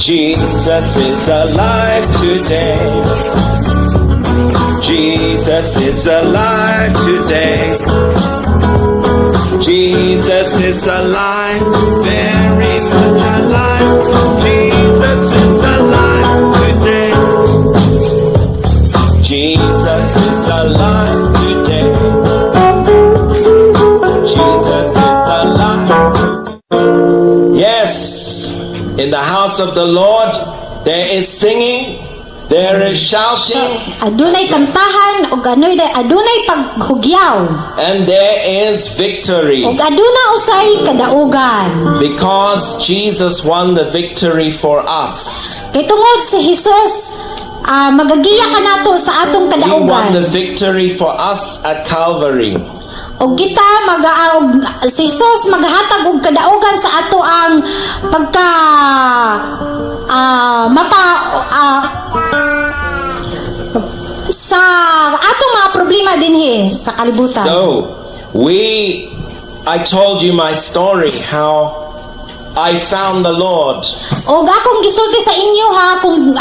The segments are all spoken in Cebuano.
Jesus is alive today. Jesus is alive today. Jesus is alive, very much alive. Jesus is alive today. Jesus is alive today. Jesus is alive. Yes, in the house of the Lord there is singing, there is shouting, Adunay kantahan ug adunay paghugyaw and there is victory. Ug aduna usay kadaugan. Because Jesus won the victory for us. Kay tungod si Jesus magagiya kanato sa atong He won kadaugan. The victory for us at Calvary. Og kita maga og si Jesus maghatag og kadaugan sa ato ang pagka mapa sa atong mga problema dinhi sa kalibutan. So, I told you my story, how I found the Lord. Og akong gisulti sa inyo ha kung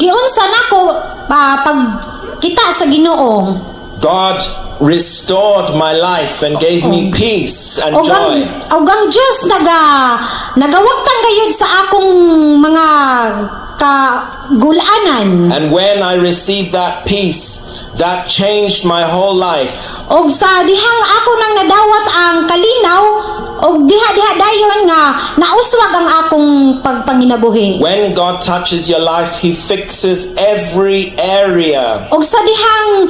giunsa nako pagkita sa Ginoo. God restored my life and gave me peace and Og ang joy. Og ang Dios nagawagtang gayud sa akong mga kagulanan. And when I received that peace, that changed my whole life. Og sa dihang ako nang nadawat ang kalinaw og diha-diha dayon nga nauswag ang akong pagpanginabuhi. When God touches your life, He fixes every area. Og sa dihang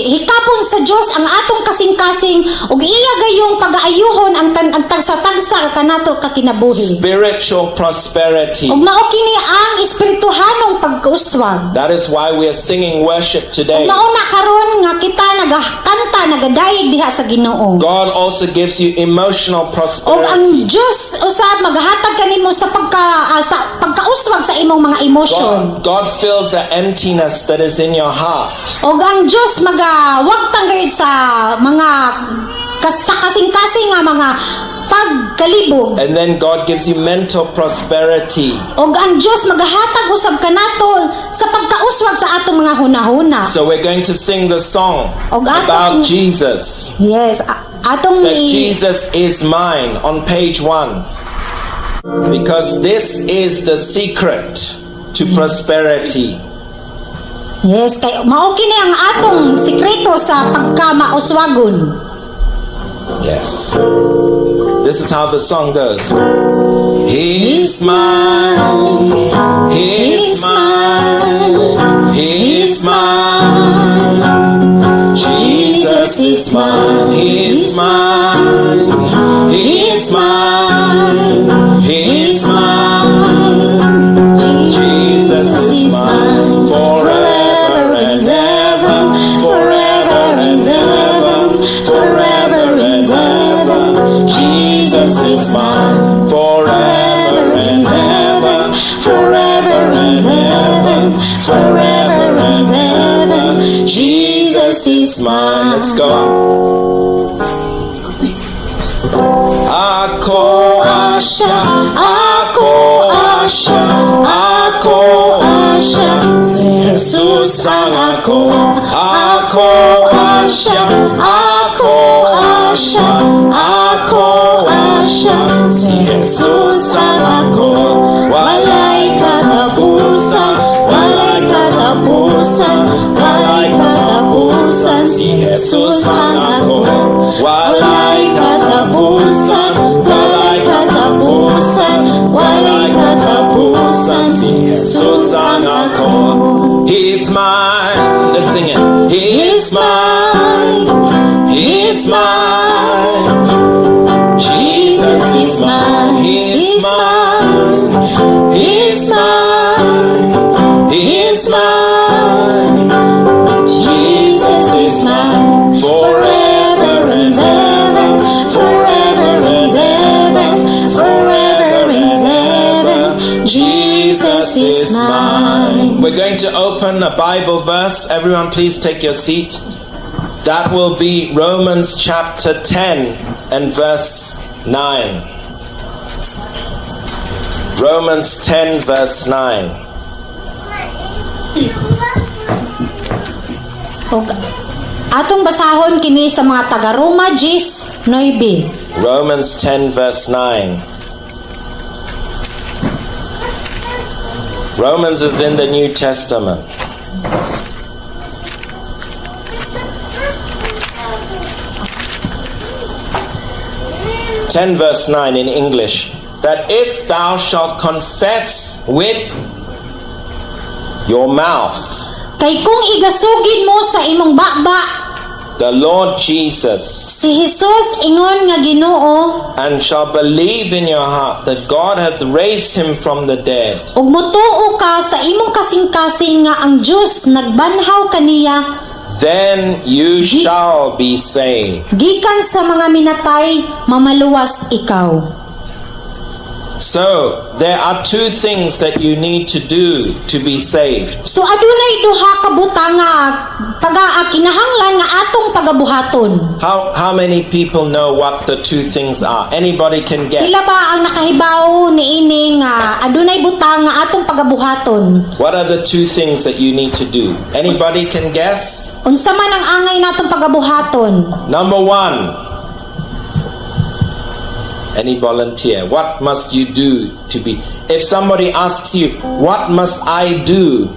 hikapon sa Dios ang atong kasing-kasing ug iya gayong pagaayuhon ang tagsa-tagsa kanato ka kinabuhi. Spiritual prosperity. Ug mao kini ang espirituhanong pagkauswag. That is why we are singing worship Ug today. Mao na karon nga kita nagakanta, nagadayeg diha sa Ginoo. God also gives you emotional Og ang prosperity. Dios usab maghatag kanimo sa pagkauswag sa imong mga emosyon. God fills the emptiness that is in your heart. Og ang Dios magawagtang gayud sa mga sa kasing-kasing nga mga pagkalibog. And then God gives you mental prosperity. Og ang Dios magahatag usab kanato sa pagkauswag sa atong mga hunahuna. So we're going to sing the song Og about Jesus. Yes, atong That Jesus is mine on page 1. Because this is the secret to prosperity. Yes, kay mao kini ang atong sikreto sa pagkamauswagon. Yes. This is how the song goes. He's mine. He's mine. He's mine. Jesus is mine. He's mine. He's mine. He's mine. Jesus is mine forever and ever, forever and ever, forever and ever. Jesus is mine forever and ever, forever and ever, forever and ever. Jesus is mine. Let's go. Ako siya, ako siya, ako siya, si Jesus ang ako. Ako siya, ako siya, ako siya, si Jesus ang ako. Walay katapusan, walay katapusan, walay katapusan, si Jesus ang ako. Walay katapusan, walay katapusan, walay katapusan, si Jesus ang ako. He's mine. Let's sing it. He's mine. He's mine. Jesus is mine. He's mine. He's mine. He's mine. Jesus is mine forever and ever, forever and ever, forever and ever. Jesus is mine. We're going to open a Bible verse. Everyone, please take your seat. That will be Romans chapter 10 and verse 9. Romans 10 verse 9. Ug atong basahon kini sa mga taga Roma 10:9. Romans 10 verse 9. Romans is in the New Testament. 10 verse 9 in English, that if thou shalt confess with your mouth Kay kung igasugid mo sa imong baba the Lord Jesus si Jesus ingon nga Ginoo and shall believe in your heart that God hath raised him from the dead, ug motuo ka sa imong kasing-kasing nga ang Dios nagbanhaw kaniya then you shall be saved. Gikan sa mga minatay, mamaluwas ikaw. So, there are two things that you need to do to be saved. So adunay duha ka butang nga pagaa kinahanglan nga atong pagabuhaton. How many people know what the two things are? Anybody can guess. Pila ba ang nakahibaw niini nga adunay butang nga atong pagabuhaton? What are the two things that you need to do? Anybody can guess? Unsa man ang angay natong pagabuhaton? Number one. Any volunteer? What must you do to be? If somebody asks you, "What must I do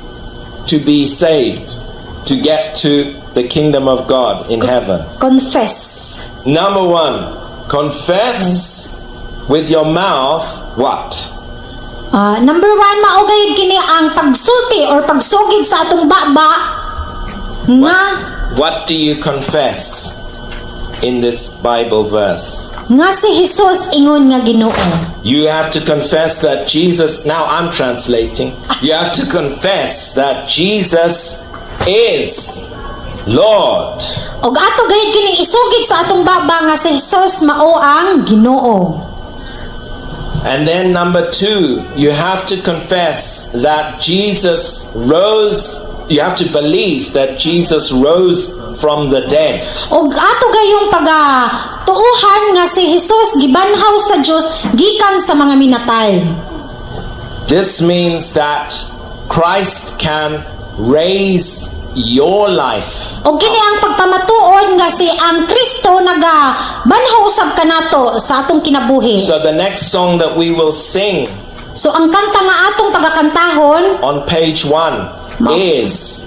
to be saved, to get to the kingdom of God in heaven?" Confess. Number one, confess with your mouth what? Number one, mao gayud kini ang pagsulti or pagsugid sa atong baba nga What do you confess in this Bible verse? Nga si Jesus ingon nga Ginoo. You have to confess that Jesus, now I'm translating, you have to confess that Jesus is Lord. Og ato gayud kining isugid sa atong baba nga si Jesus mao ang Ginoo. And then number two, you have to confess that Jesus rose, you have to believe that Jesus rose from the dead. Og ato gayong paga tuuhan nga si Jesus gibanhaw sa Dios gikan sa mga minatay. This means that Christ can raise your life. Og kini ang pagpamatuod nga si ang Kristo naga banhaw usab kanato sa atong kinabuhi. So the next song that we will sing So ang kanta nga atong pagakantahon on page 1 is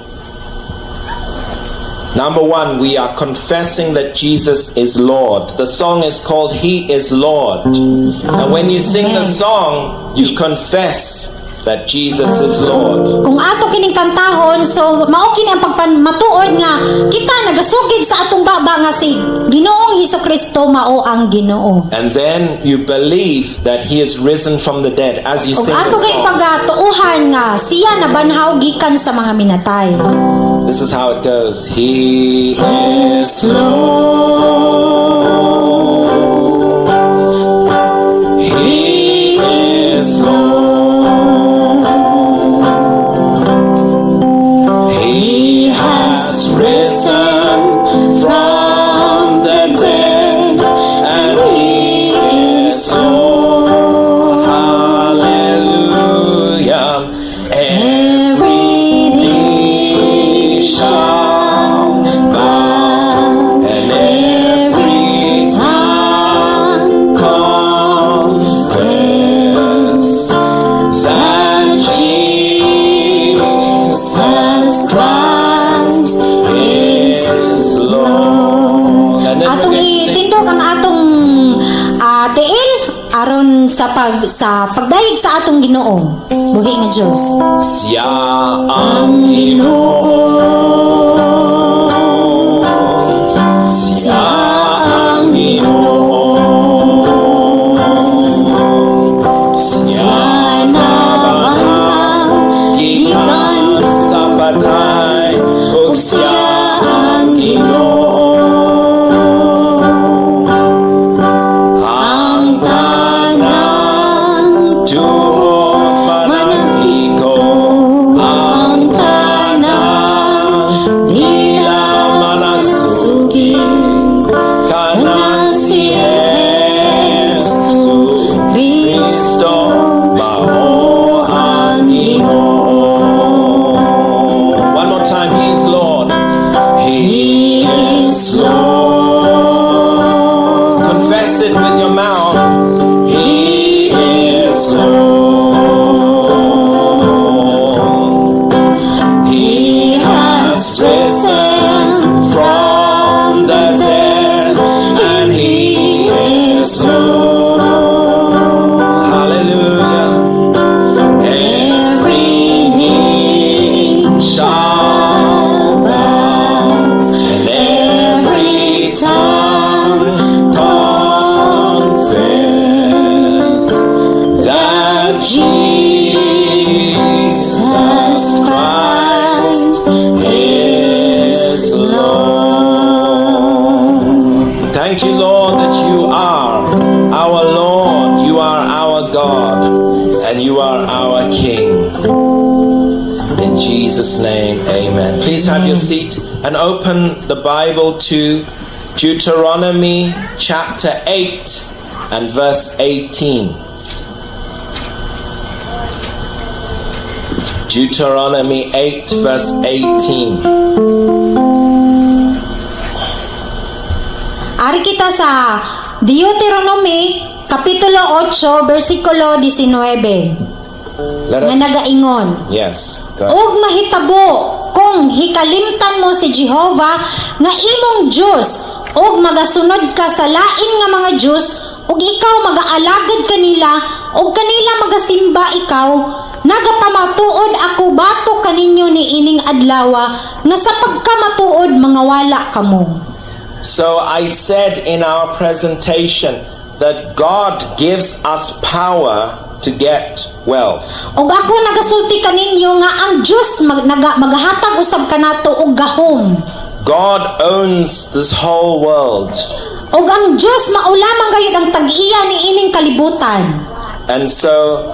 number one, we are confessing that Jesus is Lord. The song is called "He is Lord." And when you sing the song, you confess that Jesus is Lord. Kung ato kining kantahon, so mao kini ang pagpamatuod nga kita nagasugid sa atong baba nga si Ginoong Hesus Kristo mao ang Ginoo. And then you believe that He is risen from the dead as you Ug sing ato the kay song. Pagatuuhan nga siya nabanhaw gikan sa mga minatay. This is how it goes. He is Lord. He is Lord. He has risen from the dead, and He is Lord. Hallelujah. Every knee shall bow, and every tongue confess that Jesus Christ is Lord. And then we're Atong going to sing. Itindog ang atong tiil aron sa pagdayeg sa atong Ginoo. Buhi nga Dios. Siya ang Ginoo. Siya ang Ginoo. Siya nabanhaw gikan sa patay ug siya ang Ginoo. Ang tanang tuhod mananghiko, ang tanang Jesus Christ is Lord. Thank you, Lord, that you are our Lord, you are our God, and you are our King. In Jesus' name, amen. Please have your seat and open the Bible to Deuteronomy chapter 8 and verse 18. Deuteronomy 8, verse 18. Ari kita sa Deuteronomy Kapitulo 8, versikulo 19 Let nga us. nagaingon. Yes. Go ahead. Ug mahitabo kung hikalimtan mo si Jehova nga imong Dios ug magasunod ka sa lain nga mga Dios ug ikaw magaalagad kanila ug kanila magasimba ikaw, nagapamatuod ako batok kaninyo ni ining adlawa nga sa pagkamatuod mangawala kamo. So I said in our presentation that God gives us power to get wealth. Ug ako nagasulti kaninyo nga ang Dios magahatag usab kanato og gahom. God owns this whole world. Ug ang Dios mao lamang gayud ang tag-iya ni ining kalibutan. And so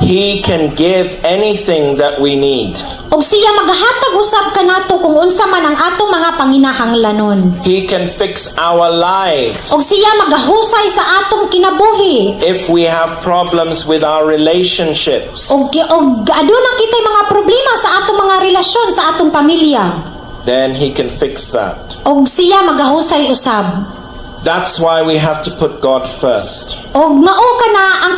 he can give anything that we need. Ug siya magahatag usab kanato kung unsa man ang atong mga panginahanglanon. He can fix our lives. Ug siya magahusay sa atong kinabuhi. If we have problems with our relationships, Ug aduna kitay mga problema sa atong mga relasyon sa atong pamilya. Then he can fix that. Ug siya magahusay usab. That's why we have to put God first. Ug mao kana ang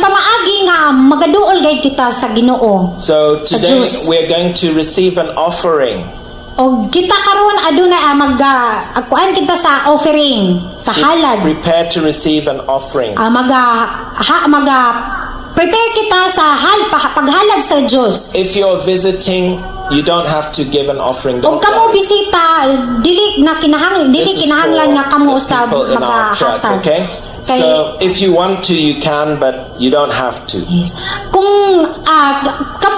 pamaagi nga magaduol gayud kita sa Ginoo. So Sa today Diyos. We're going to receive an offering. Og kita karon aduna mag kuan kita sa offering, sa halad. Prepare to receive an offering. Maga prepare kita sa paghalad sa Dios. If you're visiting, you don't have to give an offering. Og Don't kamo worry. Bisita, dili This is kinahanglan for nga kamo the sa people in our church, magahatag. Okay? So if you want to, you can, but you don't have to. Yes. Kung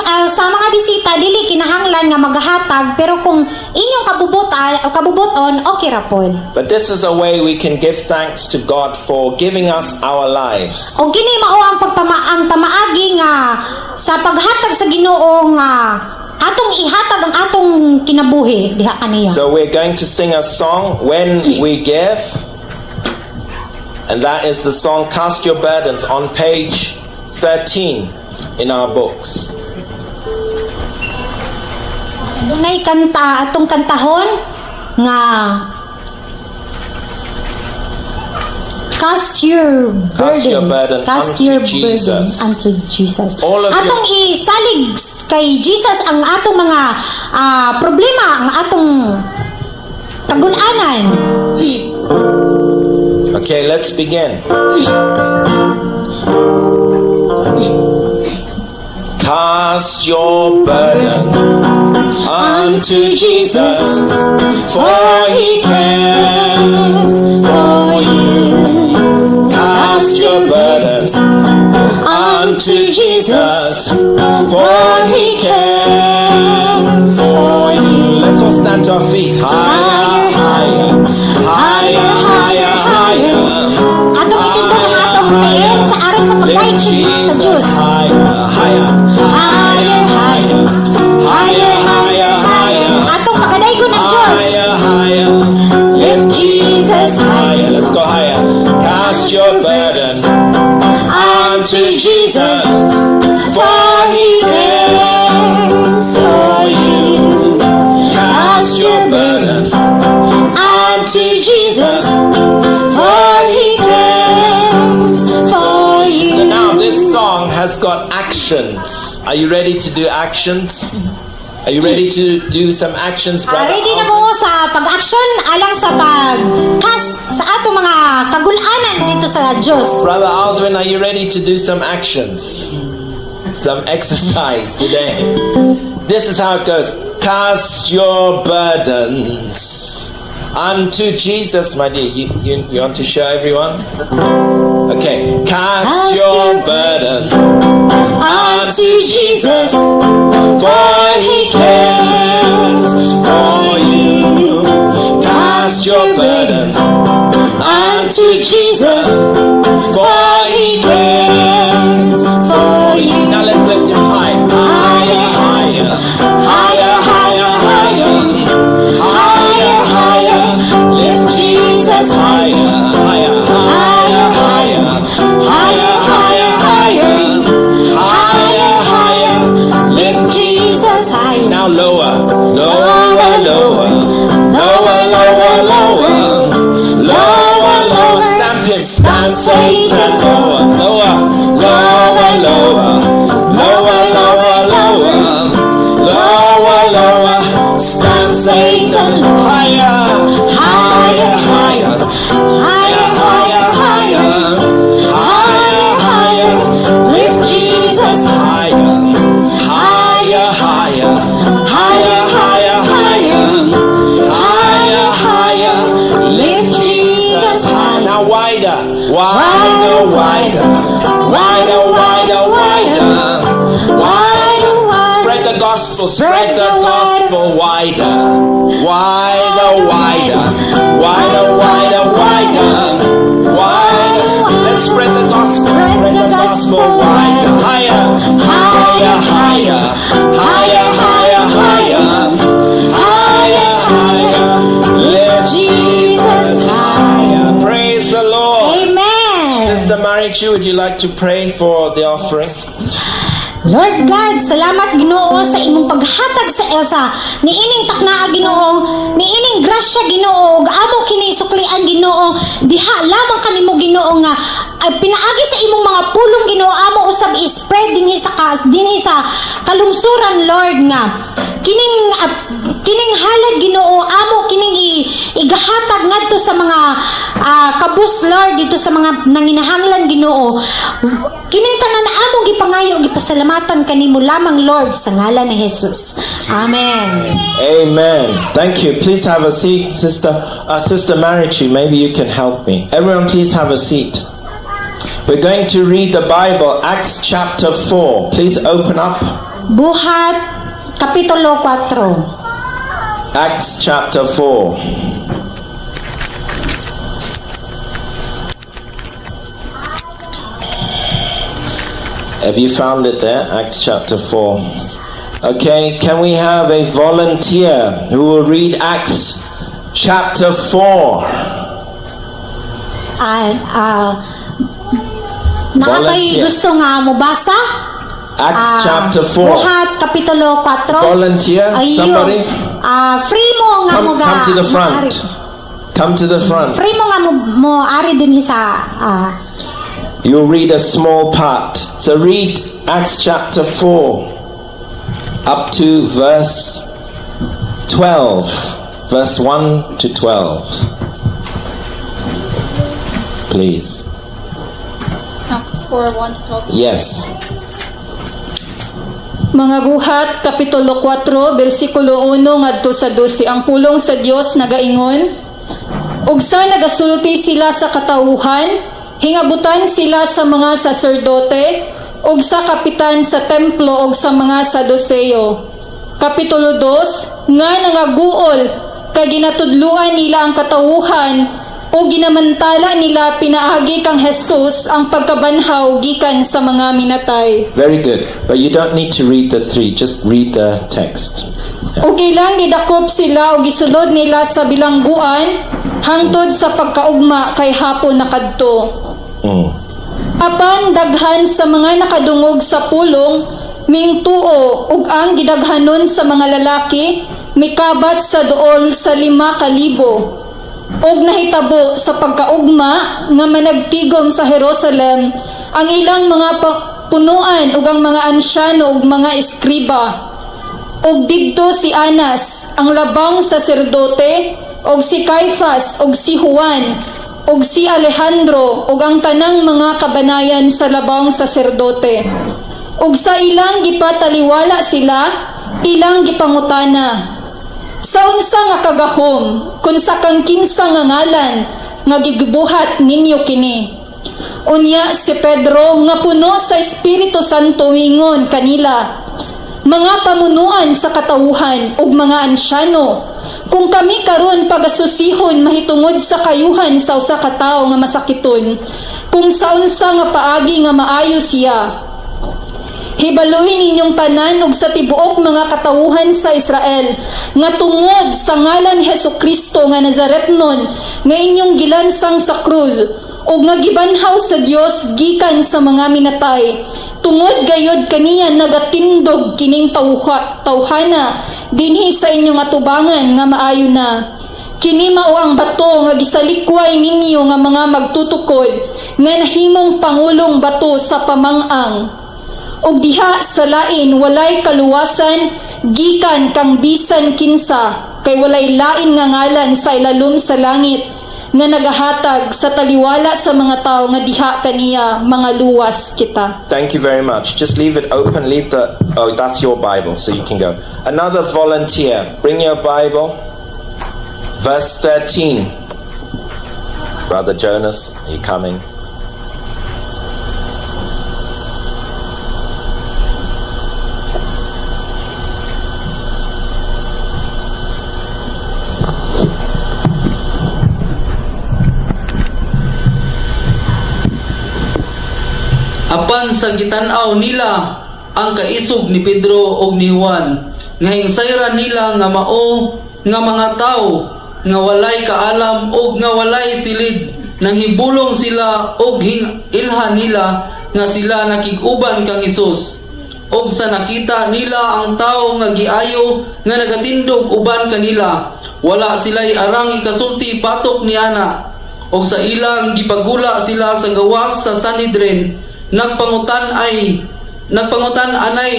sa mga bisita, dili kinahanglan nga magahatag, pero kung inyong kabubutan o kabubuton, okay ra pod. But this is a way we can give thanks to God for giving us our lives. Og kini mao ang pamaagi nga sa paghatag sa Ginoo nga atong ihatag ang atong kinabuhi diha kaniya. So we're going to sing a song when we give. And that is the song "Cast Your Burdens" on page 13 in our books. Dunay kanta atong kantahon nga "Cast Your Cast Burdens." Your burden Cast unto Your Jesus. Burden unto Jesus. All of Atong isalig kay Jesus ang atong mga problema, ang atong kagulanan. Okay, let's begin. Cast your burden unto Jesus, for he cares for you. Cast your burden unto Jesus, for he cares for you. Let's all stand to our feet. Higher, higher, higher, higher, higher. Atong itindog ang atong tiil sa aron sa pagdayeg Lift sa Jesus Diyos. Higher, higher, higher, higher, higher, higher, higher. Atong pagdaygon ang Diyos. Higher, higher. Lift Jesus higher. Let's go higher. Cast your burdens unto Jesus, for he cares for you. Cast your burdens unto Jesus, for he cares for you. So now this song has got actions. Are you ready to do actions? Are you ready to do some actions, brother? Ready na mo sa pag-action alang sa pag-cast sa atong mga kagulanan dito sa Diyos. Brother Aldwin, are you ready to do some actions? Some exercise today. This is how it goes. Cast your burdens unto Jesus, my dear. You want to show everyone? Okay. Cast Cast your your burdens gospel, spread the gospel wider, wider, wider, wider, wider, wider, wider. Let's spread the gospel, spread the gospel wider, higher, higher, higher, higher, higher, higher, higher, higher. Lift Jesus higher. Praise the Lord. Amen. Sister Marichu, would you like to pray for the offering? Lord God, salamat, Ginoo, sa imong paghatag sa Elsa. Niining taknaa, Ginoo, niining grasya, Ginoo, ug amo kini suklian, Ginoo. Diha lamang kanimo, Ginoo, nga ay pinaagi sa imong mga pulong, Ginoo, amo usab i-spread dinhi sa kalungsuran, Lord, nga kining halad, Ginoo, amo kining igahatag ngadto sa mga kabus, Lord, dito sa mga nanginahanglan, Ginoo. Kining tanan among gipangayo, gipasalamatan kanimo lamang, Lord, sa ngalan ni Jesus. Amen. Amen. Thank you. Please have a seat, Sister. Sister Marichu, maybe you can help me. Everyone, please have a seat. We're going to read the Bible, Acts chapter 4. Please open up Buhat Kapitulo 4. Acts chapter 4. Have you found it there? Acts chapter 4. Okay, can we have a volunteer who will read Acts chapter 4? Naa bay Volunteer. Gusto nga mobasa? Acts chapter 4. Buhat Kapitulo 4. Volunteer? Ayun. Somebody? Free mo nga Come, mo ga come to the front. Ari. Come to the front. Free mo nga mo ari dinhi sa You'll read a small part. So read Acts chapter 4 up to verse 12. Verse 1 to 12. Please. Acts 4, 1 to 12. Yes. Mga Buhat, Kapitulo 4, versikulo 1 ngadto sa 12. Ang pulong sa Dios nagaingon, "Ug sa nagasulti sila sa katawhan, hingabutan sila sa mga saserdote ug sa kapitan sa templo ug sa mga Saduseo." Kapitulo 2, nga nangaguol kay ginatudluan nila ang katawhan o ginamantala nila pinaagi kang Jesus ang pagkabanhaw gikan sa mga minatay. Very good. But you don't need to read the three, just read the text. Yeah. Ug ilang gidakop sila ug gisulod nila sa bilangguan hangtod sa pagkaugma kay hapon na kadto. Apan daghan sa mga nakadungog sa pulong mingtuo, ug ang gidaghanon sa mga lalaki mikabat sa duol sa 5,000. Ug nahitabo sa pagkaugma nga managtigom sa Jerusalem ang ilang mga punuan ug ang mga ansyano ug mga eskriba. Ug didto si Anas, ang labang saserdote, ug si Caifas, ug si Juan, ug si Alejandro, ug ang tanang mga kabanayan sa labang saserdote. Ug sa ilang gipataliwala sila, ilang gipangutana, "Sa unsa nga kagahom, kun sa kang kinsa nga ngalan nga gigibuhat ninyo kini?" Unya si Pedro nga puno sa Espiritu Santo wingon kanila, "Mga pamunuan sa katawhan ug mga ansyano, kung kami karon pagasusihon mahitungod sa kayuhan sa usa ka tawo nga masakiton, kung sa unsa nga paagi nga maayo siya, hibaluin ninyong tanan ug sa tibuok mga katawhan sa Israel nga tungod sa ngalan ni Hesus Kristo nga Nazaretnon nga inyong gilansang sa krus ug nga gibanhaw sa Dios gikan sa mga minatay, tungod gayod kaniya nagatindog kining tawhana dinhi sa inyong atubangan nga maayo na. Kini mao ang bato nga gisalikway ninyo nga mga magtutukod nga nahimong pangulong bato sa pamang-ang. Ug diha sa lain walay kaluwasan gikan kang bisan kinsa, kay walay lain nga ngalan sa ilalom sa langit nga nagahatag sa taliwala sa mga tawo nga diha kaniya mga luwas kita." Thank you very much. Just leave it open. Leave the. Oh, that's your Bible, so you can go. Another volunteer. Bring your Bible. Verse 13. Brother Jonas, are you coming? Apan sa gitan-aw nila ang kaisog ni Pedro ug ni Juan nga hingsayran nila nga mao nga mga tawo nga walay kaalam ug nga walay silid, nang hibulong sila og ilhan nila nga sila nakig-uban kang Hesus. Og sa nakita nila ang tawo nga giayo nga nagatindog uban kanila, wala sila'y arang ikasulti batok niana. Og sa ilang gipagula sila sa gawas sa Sanhedrin, nagpangutan-anay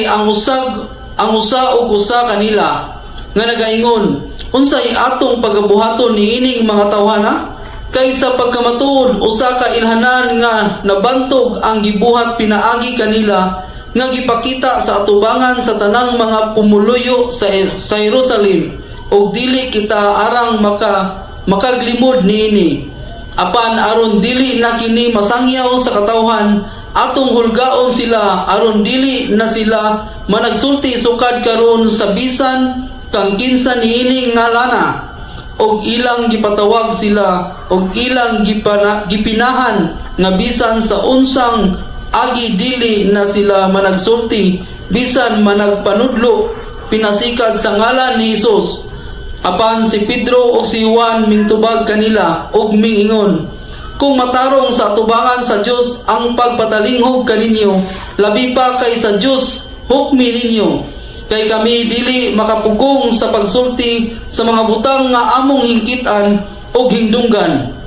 ang usa og usa kanila nga nagaingon, "Unsay atong pagabuhaton niining mga tawhana? Kay sa pagkamatuod usa ka ilhanan nga nabantog ang gibuhat pinaagi kanila nga gipakita sa atubangan sa tanang mga pumuluyo sa Jerusalem, ug dili kita arang makaglimod niini. Apan aron dili na kini masangyaw sa katawhan, atong hulgaon sila aron dili na sila managsulti sukad karon sa bisan kang kinsa niining ngalana." Og ilang gipatawag sila og ilang gipinahan nga bisan sa unsang agi dili na sila managsulti bisan managpanudlo pinasikad sa ngalan ni Hesus. Apan si Pedro ug si Juan mingtubag kanila ug mingingon, "Kung matarong sa atubangan sa Dios ang pagpatalinghog kaninyo, labi pa kay sa Dios hukmi ninyo. Kay kami dili makapugong sa pagsulti sa mga butang nga among hingkitan ug hingdunggan."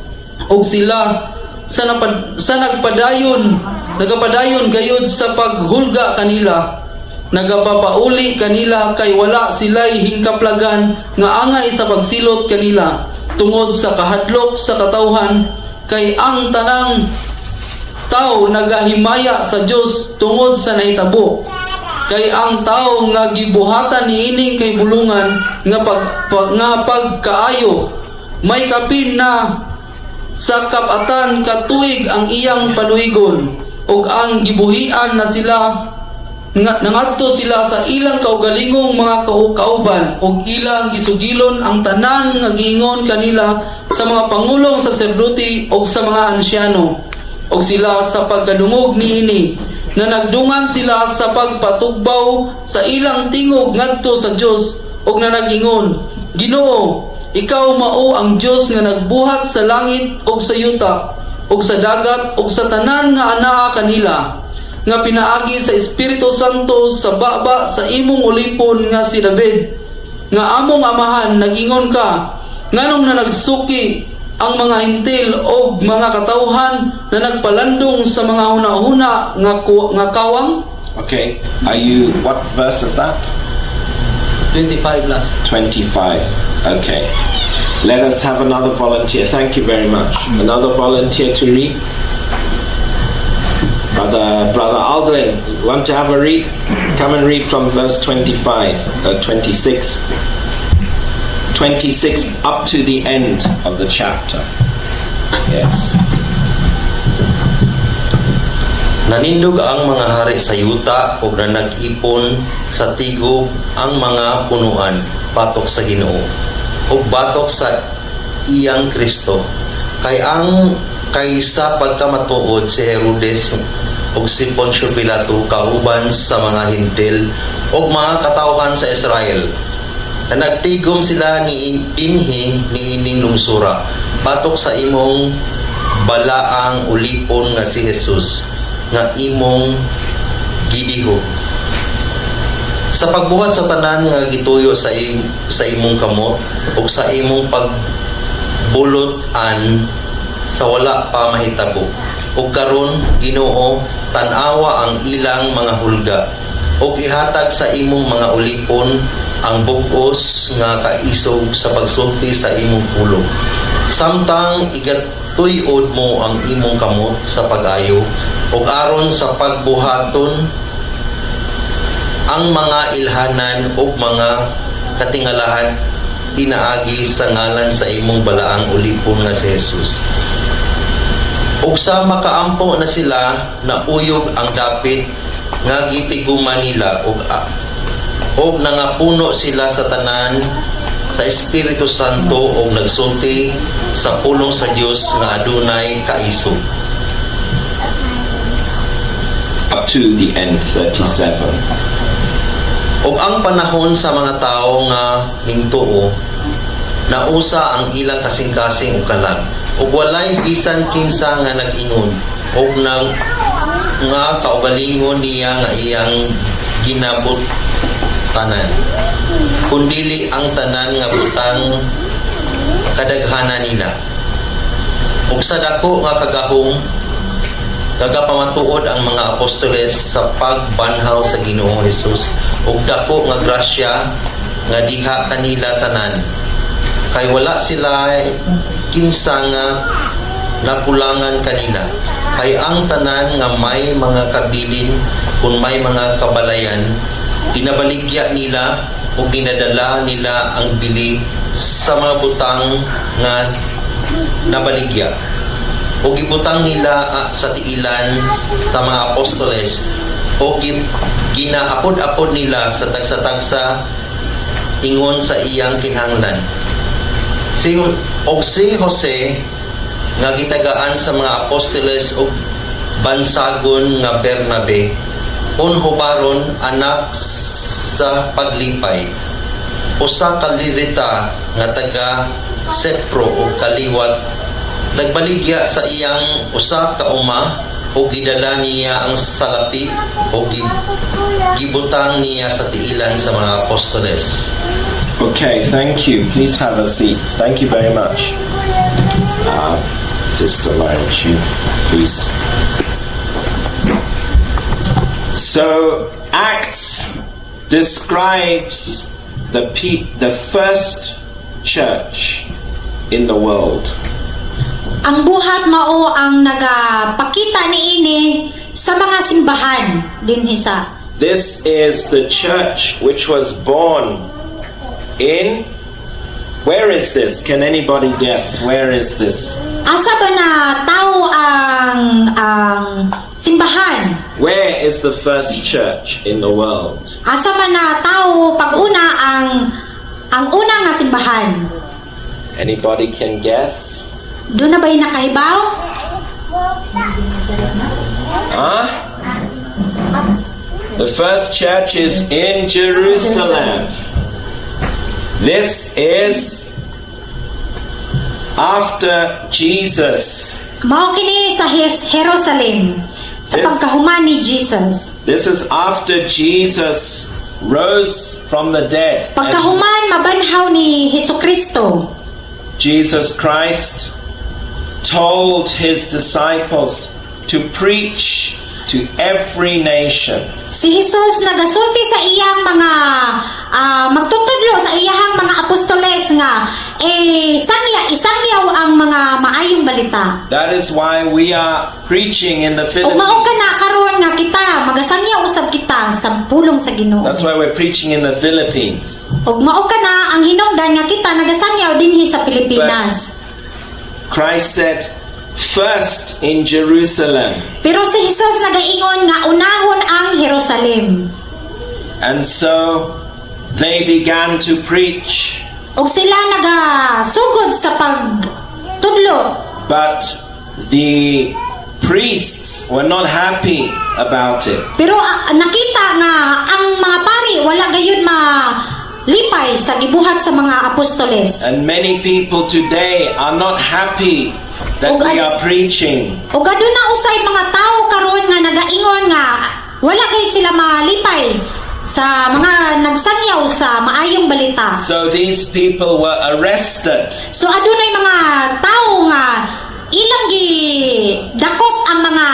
Og sila sa nagpadayon nagapadayon gayud sa paghulga kanila, nagapapauli kanila, kay wala sila'y hingkaplagan nga angay sa pagsilot kanila tungod sa kahadlok sa katawhan, kay ang tanang tao nagahimaya sa Dios tungod sa nahitabo. Kay ang tao nga gibuhatan niining kahibulungan nga pagkaayo, may kapin na sa kap-atan ka tuig ang iyang paluigon. Ug ang gibuhian na sila nga nangadto sila sa ilang kaugalingong mga kauban ug ilang gisugilon ang tanan nga giingon kanila sa mga pangulong saserdote ug sa mga ansyano. Og sila sa pagkadungog niini na nagdungan sila sa pagpatugbaw sa ilang tingog ngadto sa Dios ug nanag-ingon, "Ginoo, ikaw mao ang Dios nga nagbuhat sa langit ug sa yuta ug sa dagat ug sa tanan nga anaa kanila, nga pinaagi sa Espiritu Santo sa baba sa imong ulipon nga si David nga among amahan nagingon ka, nganong na nagsuki ang mga Hentil og mga katawhan na nagpalandong sa mga hunahuna nga kawang?" Okay, what verse is that? 25 last. 25. Okay. Let us have another volunteer. Thank you very much. Another volunteer to read. Brother Aldrin, want to have a read? Come and read from verse 25, 26. 26 up to the end of the chapter. Yes. Nanindog ang mga hari sa yuta ug nanag-ipon sa tigom ang mga punuan batok sa Ginoo ug batok sa iyang Kristo. Kay sa pagkamatuod si Herodes ug si Poncio Pilato kauban sa mga Hentil ug mga katawhan sa Israel na nagtigom sila ni dinhi niining lungsura batok sa imong balaang ulipon nga si Jesus nga imong gidiho sa pagbuhat sa tanan nga gituyo sa imong kamot ug sa imong pagbulot-an sa wala pa mahitabo. Ug karon, Ginoo, tan-awa ang ilang mga hulga ug ihatag sa imong mga ulipon ang bug-os nga kaisog sa pagsulti sa imong pulong samtang igatuyod mo ang imong kamot sa pag-ayo ug aron sa pagbuhaton ang mga ilhanan ug mga katingalahan pinaagi sa ngalan sa imong balaang ulipon nga si Jesus. Ug sa makaampo na sila, nauyog ang dapit nga gitiguman nila ug nangapuno sila sa tanan sa Espiritu Santo ug nagsulti sa pulong sa Dios nga adunay kaisog. Up to the end, 37. Ug ang panahon sa mga tawo nga hingtuo, nausa ang ilang kasing-kasing ug kalag. Ug walay bisan kinsa nga nag-ingon og nang nga kaugalingon niya nga iyang ginabutanan, kundili ang tanan nga butang kadaghanan nila. Ug sa dako nga kagahom nagapamatuod ang mga apostoles sa pagbanhaw sa Ginoong Hesus, ug dako nga grasya nga diha kanila tanan, kay wala sila kinsa nga nakulangan kanila, kay ang tanan nga may mga kabilin kung may mga kabalayan, ginabaligya nila ug ginadala nila ang bili sa mga butang nga nabaligya o gibutang nila sa tiilan sa mga apostoles o ginaapod-apod nila sa tagsa-tagsa ingon sa iyang kinahanglan. Og si Jose nga gitagaan sa mga apostoles og bansagon nga Bernabe, kun hubaron, "anak sa paglipay," usa ka Levita nga taga Sepro ug kaliwat nagbaligya sa iyang usa ka uma ug gidala niya ang salapi ug gibutang niya sa tiilan sa mga apostoles. Okay, thank you. Please have a seat. Thank you very much. Sister Lawrence, you please. So, Acts describes the first church in the world. Ang Buhat mao ang nagapakita niini sa mga simbahan dinhi sa This is the church which was born in. Where is this? Can anybody guess? Where is this? Asa ba na tao ang simbahan? Where is the first church in the world? Asa man na tao pag-una ang una nga simbahan? Anybody can guess? Duna ba'y nakahibaw? Huh? The first church is in Jerusalem. This is after Jesus. Mao kini sa Jerusalem sa pagkahuman ni Jesus. This is after Jesus rose from the dead. And Pagkahuman mabanhaw ni Hesukristo. Jesus Christ told his disciples to preach to every nation. Si Jesus nagasulti sa iyang mga magtutudlo sa iyang mga apostoles nga eh sangya isangyaw ang mga maayong balita. That is why we are preaching in the Ug mao Philippines. Kana karon nga kita magasangyaw usab kita sa pulong sa Ginoo. That's why we're preaching in the Philippines. Ug mao kana ang hinungdan nga kita nagasangyaw dinhi sa Pilipinas. Christ said, "First in Jerusalem." Pero si Jesus nagaingon nga unahon ang Jerusalem. And so they began to preach. Ug sila nagasugod sa pagtudlo. But the priests were not happy about it. Pero nakita nga ang mga pari wala gayud malipay sa gibuhat sa mga apostoles. And many people today are not happy that we are preaching. Ug aduna usay mga tao karon nga nagaingon nga wala gayud sila malipay sa mga nagsangyaw sa maayong balita. So these people were arrested. So adunay mga tao nga ilang gi dakop ang mga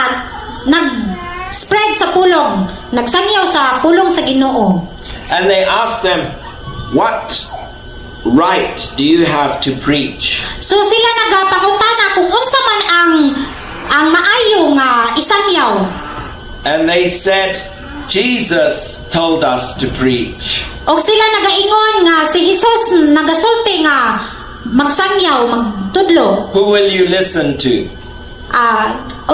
nag-spread sa pulong, nagsangyaw sa pulong sa Ginoo. And they asked them, "What right do you have to preach?" So sila nagapangutana kung unsa man ang maayo nga isangyaw. And they said, "Jesus told us to preach." Og sila nagaingon nga si Jesus nagasulti nga magsangyaw, magtudlo. Who will you listen to?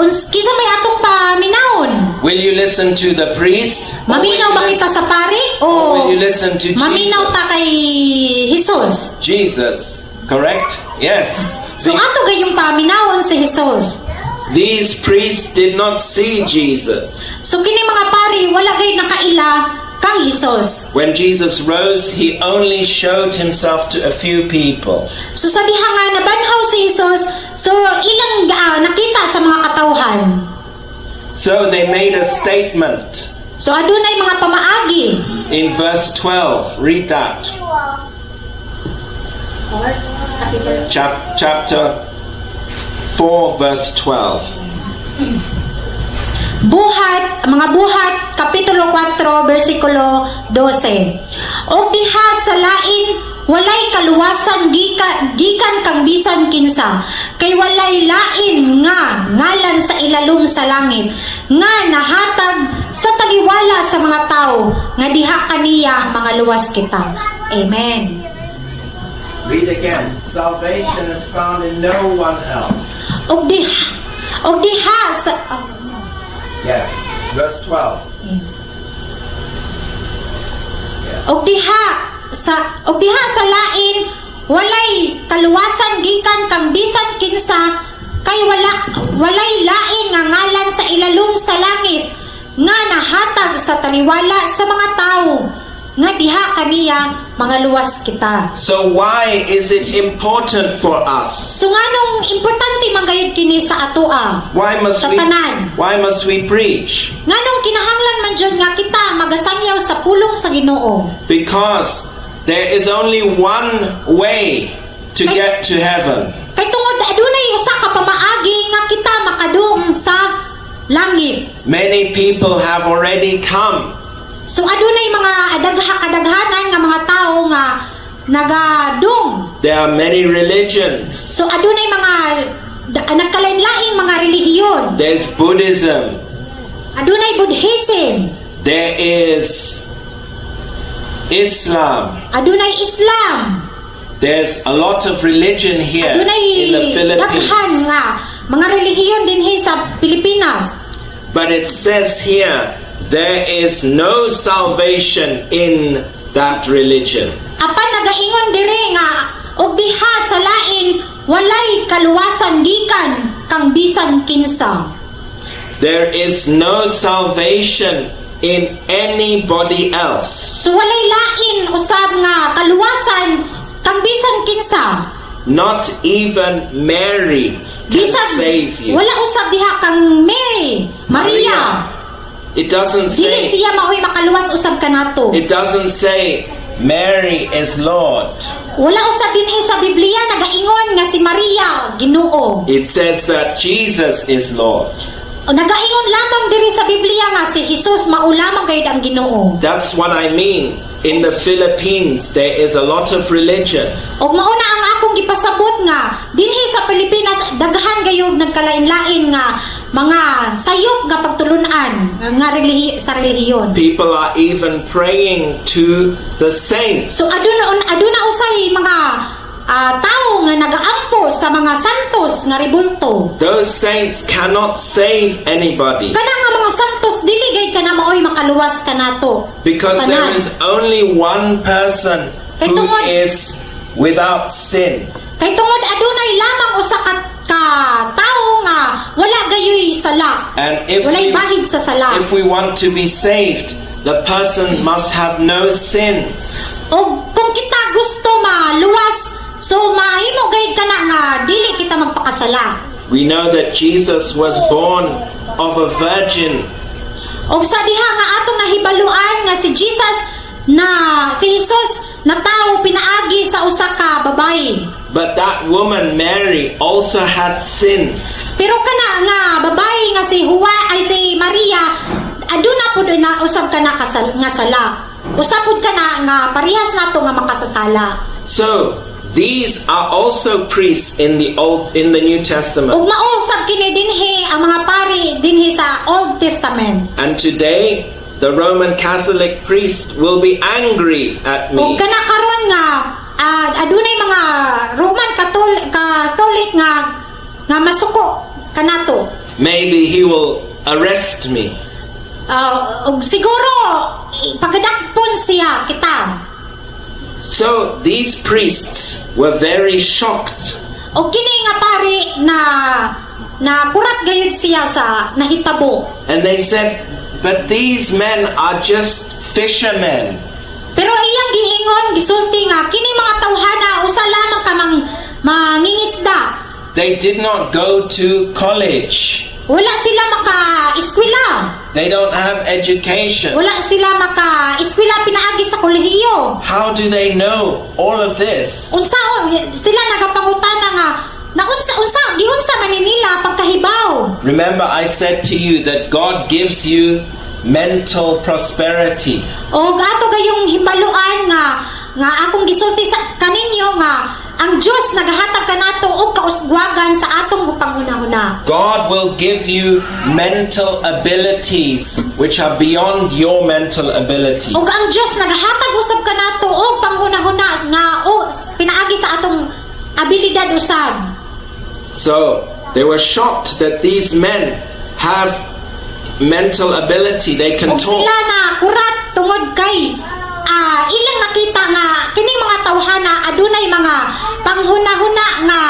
Kinsa may atong paminawon? Will you listen to the priest? Or will Maminaw you ba kita sa pari o or will you listen to maminaw ta Jesus? Kay Jesus? Jesus, correct? Yes. So ato gayong paminawon si Jesus. These priests did not see Jesus. So kini mga pari wala gayud nakaila kang Hesus. When Jesus rose, he only showed himself to a few people. So sa diha nga nabanhaw si Jesus, so ilang nakita sa mga katawhan. So they made a statement So adunay mga pamaagi. In verse 12. Read that. Chapter 4, verse 12. Buhat, mga Buhat, Kapitulo 4, versikulo 12. Og diha sa lain, walay kaluwasan gikan kang bisan kinsa, kay walay lain nga ngalan sa ilalom sa langit, nga nahatag sa taliwala sa mga tao, nga diha kaniya mangaluwas kita. Amen. Read again. Salvation is found in no one else. Og diha sa Yes. Verse 12. Yes. Og diha sa lain walay kaluwasan gikan kang bisan kinsa kay walay lain nga ngalan sa ilalom sa langit nga nahatag sa taliwala sa mga tawo nga diha kaniya mangaluwas kita. So why is it important for us? So nganong importante man gayud kini sa atoa? Why must Sa we tanan. Why must we preach? Nganong kinahanglan man jud nga kita magasangyaw sa pulong sa Ginoo? Because there is only one way to get to heaven. Kay tungod adunay usa ka pamaagi nga kita makadung sa langit. Many people have already come. So adunay mga adagha kadaghanan nga mga tawo nga nagadung. There are many religions. So adunay mga nagkalain-laing mga relihiyon. There's Buddhism. Adunay Buddhism, There is Islam. Adunay Islam, There's a lot of religion here adunay in the daghan Philippines. Nga mga relihiyon dinhi sa Pilipinas. But it says here, there is no salvation in that religion. Apan nagaingon diri nga og diha sa lain walay kaluwasan gikan kang bisan kinsa. There is no salvation in anybody else. So walay lain usab nga kaluwasan kang bisan kinsa. Not even Mary can Bisan save you. wala usab diha kang Mary, Maria. It doesn't Dili say siya maoy makaluwas usab kanato. It doesn't say Mary is Lord. Wala usab dinhi sa Biblia nagaingon nga si Maria Ginoo. It says that Jesus is Lord. O, nagaingon lamang diri sa Biblia nga si Jesus mao lamang gayud ang Ginoo. That's what I mean. In the Philippines, there is a lot of religion. Og mao na ang akong gipasabot nga dinhi sa Pilipinas daghan gayud nagkalain-lain nga mga sayop nga pagtulunan nga sa relihiyon. People are even praying to the saints. So aduna aduna usay mga tawo nga nagaampo sa mga santos nga rebulto. Those saints cannot save anybody Kana nga mga santos dili gayud kana maoy makaluwas kanato. because Sa there tanan. Is only one person Kay who is without sin. Kay tungod adunay lamang usa ka tawo nga wala gayoy sala. And if Walay we, bahid sa sala. If we want to be saved, the person must have no sins. O kung kita gusto maluwas, so mahimo gayud kana nga dili kita magpakasala. We know that Jesus was born of a virgin. Og sa diha nga atong nahibaluan nga si Jesus na si Jesus natawo pinaagi sa usa ka babayi. But that woman, Mary, also had sins. Pero kana nga babayi nga si Juan ay si Maria aduna pud na usab kana kasal, nga sala. Usa pud kana nga parehas nato nga makasasala. So, these are also priests in the New Testament. Ug mao usab kini dinhi ang mga pari dinhi sa Old Testament. And today, the Roman Catholic priest will be angry at Ug me kana karon nga adunay mga Roman Catholic nga masuko kanato. Maybe he will arrest me. Ug siguro pagadakpon siya kita. So these priests were very shocked Og kini nga pari na Nakurat gayud siya sa nahitabo. And they said, "But these men are just fishermen." Pero iyang giingon, gisulti nga kini mga tawhana usa lamang ka mang mangingisda. They did not go to college. Wala sila maka-eskwela. They don't have education. Wala sila maka-eskwela pinaagi sa kolehiyo. How do they know all of this? Unsa sila nagapangutana nga naunsa unsa giunsa man ni nila pagkahibaw. Remember, I said to you that God gives you mental prosperity. Og ato gayong hibaluan nga nga akong gisulti sa kaninyo nga ang Dios nagahatag kanato og kauswagan sa atong panghunahuna. God will give you mental abilities which are beyond your mental abilities. Ug ang Dios nagahatag usab kanato og panghunahuna nga o pinaagi sa atong abilidad usab. So they were shocked that these men have mental ability. They can Ug talk. sila na kurat tungod kay ilang nakita nga kining mga tawhana adunay mga panghunahuna nga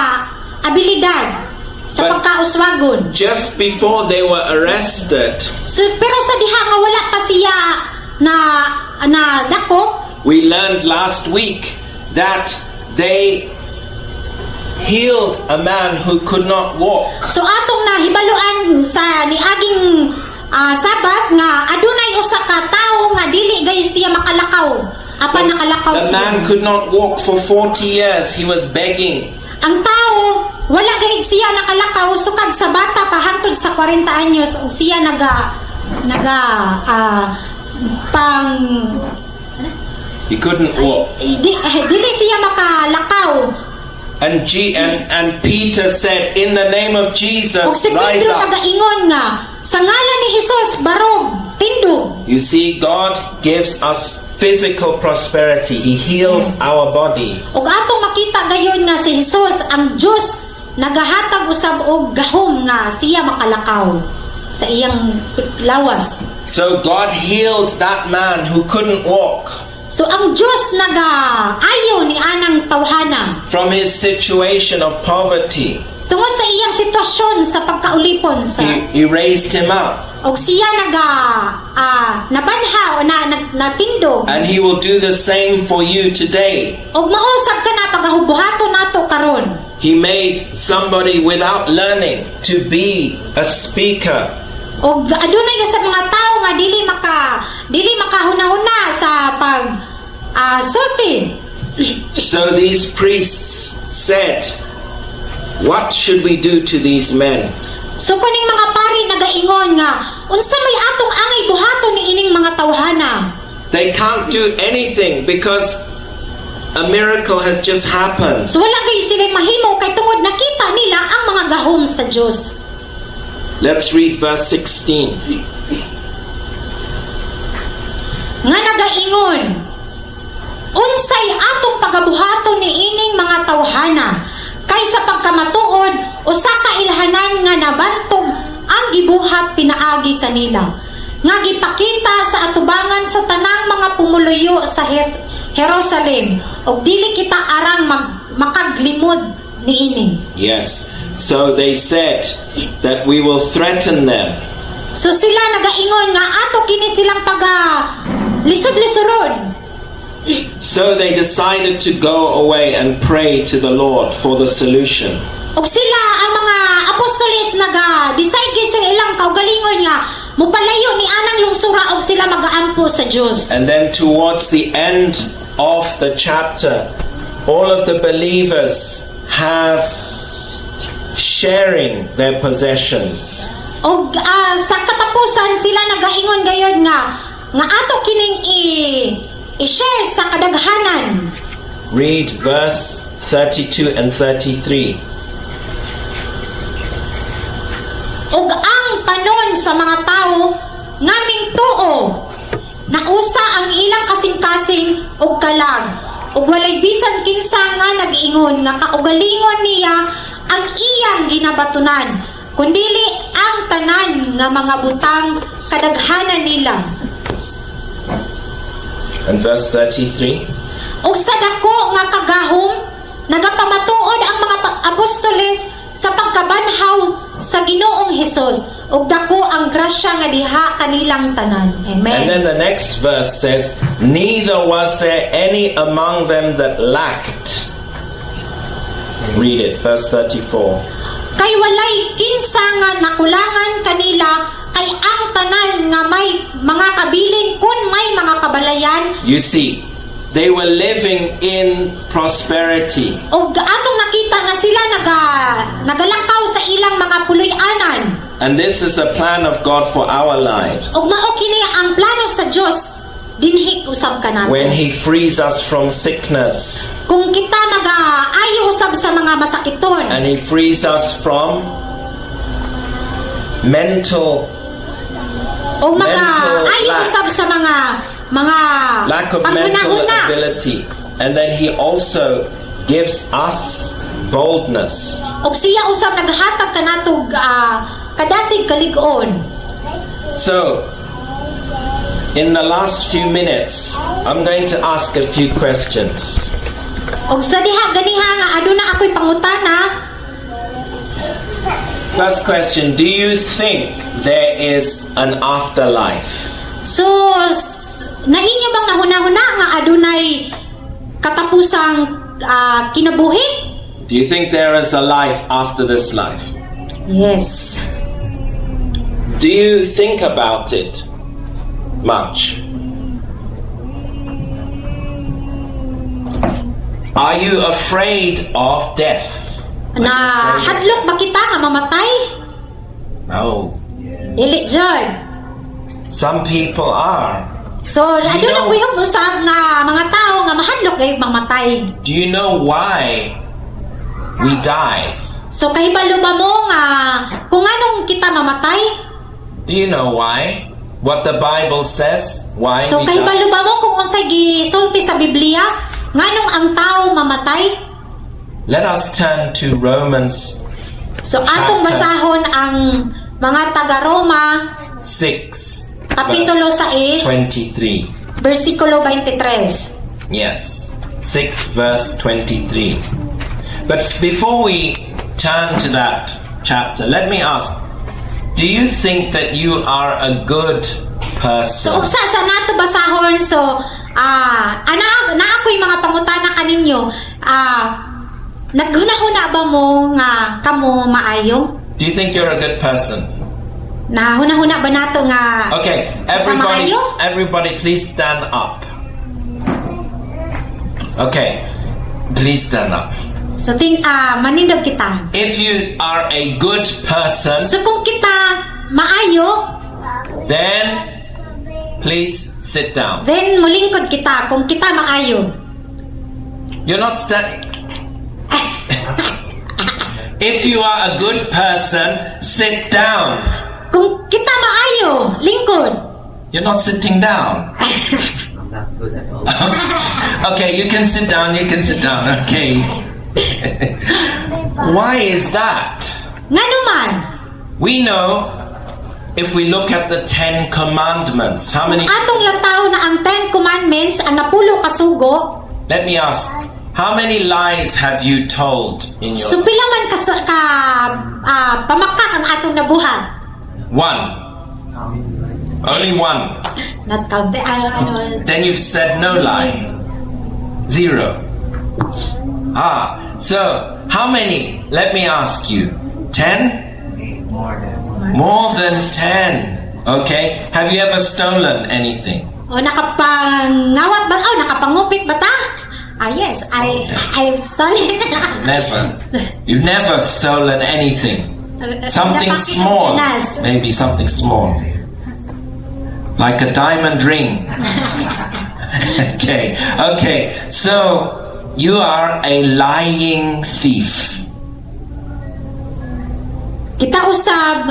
abilidad sa pagkauswagon. Just before they were arrested, So, pero sa diha nga wala pa siya na na dako, we learned last week that they healed a man who could not walk. So atong nahibaluan sa niaging Sabat nga adunay usa ka tawo nga dili gayo siya makalakaw apan nakalakaw The siya. man could not walk for 40 years. He was begging. Ang tao wala gayud siya nakalakaw sukad sa bata pa hangtod sa 40 anyos ug siya naga naga pang He couldn't walk. Dili siya makalakaw. And G and Peter said, "In the name of Ug Jesus, si rise Pedro up." nagaingon nga sa ngalan ni Hesus, barog, tindog. You see, God gives us physical prosperity. He heals our bodies. Ug atong makita gayon nga si Jesus ang Dios nagahatag usab og gahom nga siya makalakaw sa iyang lawas. So God healed that man who couldn't walk So ang Dios naga-ayo ni anang tawhana from his situation of poverty. Tungod sa iyang sitwasyon sa pagkaulipon sa He raised him up. Og siya naga nabanha o na, na natindog. And he will do the same for you today. Og mausab ka na pagahubuhaton nato karon. He made somebody without learning to be a speaker. Og adunay sa mga tao nga dili makahuna-huna sa pag sulti. So these priests said, "What should we do to these men?" So kaning mga pari nagaingon nga unsa may atong angay buhaton ni ining mga tawhana? They can't do anything because a miracle has just happened. So wala kay sila mahimo kay tungod nakita nila ang mga gahom sa Dios. Let's read verse 16. Nga nagaingon, "Unsay atong pagabuhaton ni ining mga tawhana? Kay sa pagkamatuod usa ka ilhanan nga nabantog ang gibuhat pinaagi kanila nga gipakita sa atubangan sa tanang mga pumuluyo sa Jerusalem ug dili kita arang makaglimod niini." Yes. So they said that we will threaten them. So sila nagaingon nga ato kini silang paga lisod-lisuron. So they decided to go away and pray to the Lord for the solution. Ug sila ang mga apostoles naga decide gyud sa ilang kaugalingon nga mopalayo ni anang lungsura og sila magaampo sa Dios. And then towards the end of the chapter, all of the believers have sharing their possessions. Og sa katapusan sila nagaingon gayon nga nga ato kining i i-share sa kadaghanan. Read verse 32 and 33. Ug ang panon sa mga tawo nga mingtuo nausa ang ilang kasing-kasing og kalag ug walay bisan kinsa nga nag-ingon nga kaugalingon niya ang iyang ginabatunan kundili ang tanan nga mga butang kadaghanan nila. And verse 33. Ug sa dako nga kagahom nagapamatuod ang mga apostoles sa pagkabanhaw sa Ginoong Hesus ug dako ang grasya nga diha kanilang tanan. Amen. And then the next verse says, "Neither was there any among them that lacked." Read it, verse 34. Kay walay kinsa nga nakulangan kanila, kay ang tanan nga may mga kabilin kun may mga kabalayan. You see, they were living in prosperity. Ug atong nakita nga sila nagalakaw sa ilang mga puloy-anan. And this is the plan of God for our lives. Ug mao kini ang plano sa Dios dinhi usab kanato. When He frees us from sickness Kung kita maga-ayo usab sa mga masakiton and He frees us from mental o mental maga-ayo lack. Usab sa mga lack of mental panghuna-huna. Ability. And then He also gives us boldness. Ug siya usab naghatag kanatog kadasig, kalig-on. So, in the last few minutes, I'm going to ask a few questions. Ug sa diha ganiha nga aduna ako'y pangutana. First question: Do you think there is an afterlife? So na inyo bang nahuna-huna nga adunay katapusang kinabuhi? Do you think there is a life after this life? Yes. Do you think about it much? Are you afraid of death? Na hadlok ba kita nga mamatay? No. Dili jud. Some people are. So Do you aduna know- kuy usab nga mga tao nga mahadlok gayud mamatay. Do you know why we die? So kahibalo ba mo nga kung anong kita mamatay? Do you know why? What the Bible says? Why So we die? kahibalo ba mo kung unsay gisulti sa Biblia nganong ang tao mamatay? Let us turn to Romans So atong chapter basahon ang mga taga Roma 6, Kapitulo verse 6, 23. Versikulo 23. Yes, 6 verse 23. But before we turn to that chapter, let me ask, do you think that you are a good person? So ugsa sa nato basahon, so ana na ako'y mga pangutana kaninyo. Naghuna-huna ba mo nga kamo maayo? Do you think you're a good person? Nahuna-huna ba nato nga Okay, everybody, maayo? Everybody, please stand up. Okay, please stand up. So ting manindog kita. If you are a good person, So kung kita maayo, then please sit down. Then mulingkod kita kung kita maayo. You're not standing. If you are a good person, sit down. Kung kita maayo, lingkod. You're not sitting down. I'm not good at all. Okay, you can sit down, you can sit down. Okay. Why is that? Ngano man? We know if we look at the Ten Commandments, how many? Atong lantaw na ang Ten Commandments, ang napulo kasugo. Let me ask, how many lies have you told in your So pila man ka pamakak ang atong nabuhat? One. Only one. Not count. Ano, Then you've said no lie. Zero. Ah, so how many? Let me ask you. 10? More than. More than 10. Okay. Have you ever stolen anything? O nakapangawat ba? Oh, nakapangupit ba ta? Ah, yes, I stolen. Never. You've never stolen anything. Something small. Maybe something small. Like a diamond ring. Okay. So you are a lying thief. Kita usab